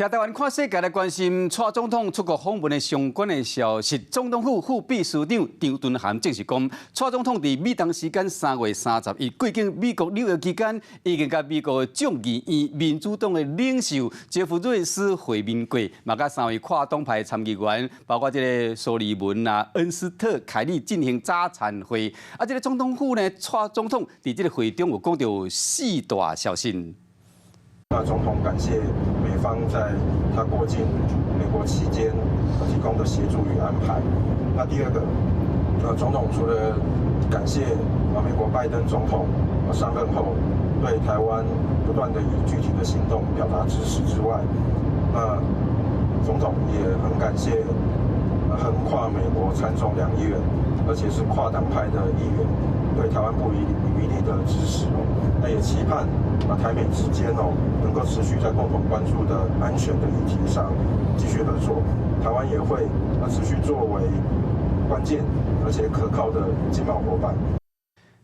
徛台灣看世界來關心蔡總統出國訪問的相關的消息。總統府副秘書長張惇涵證實講，蔡總統佇美東時間3月31過境美國紐約期間，已經佮美國眾議院民主黨的領袖傑夫瑞斯會面過，嘛佮三位跨黨派參議員，包括這个蘇利文啊、恩斯特、凱利進行早餐會。啊，這个總統府呢，蔡總統佇這个會中有講著四大消息。那總統感謝美方在他過境美國期間提供的協助與安排。那第二個，總統除了感謝美國拜登總統上任後對台灣不斷的以具體的行動表達支持之外，那總統也很感謝橫跨美國參眾兩議院，而且是跨黨派的議員對台灣不遺餘力的支持哦。那也期盼台美之間哦能夠持續在共同關注的安全的議題上繼續合作，台灣也會持續作為關鍵而且可靠的經貿夥伴。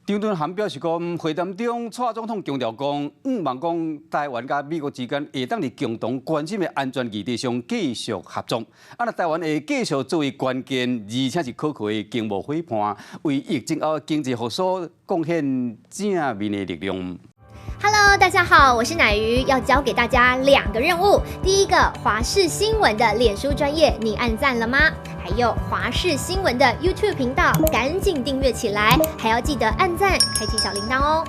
張惇涵表示講，會談中，蔡總統強調講，向望講台灣佮美國之間會當佇共同關心的安全議題上繼續合作。啊，若台灣會繼續作為關鍵而且是可靠的經貿夥伴，為疫情後經濟復甦貢獻正面的力量。 Hello，大家好，我是乃瑜，要交給大家兩個任務。第一個，華視新聞的臉書專頁，你按讚了嗎？還有華視新聞的 YouTube 頻道，趕緊訂閱起來，還要記得按讚，開啟小鈴鐺哦。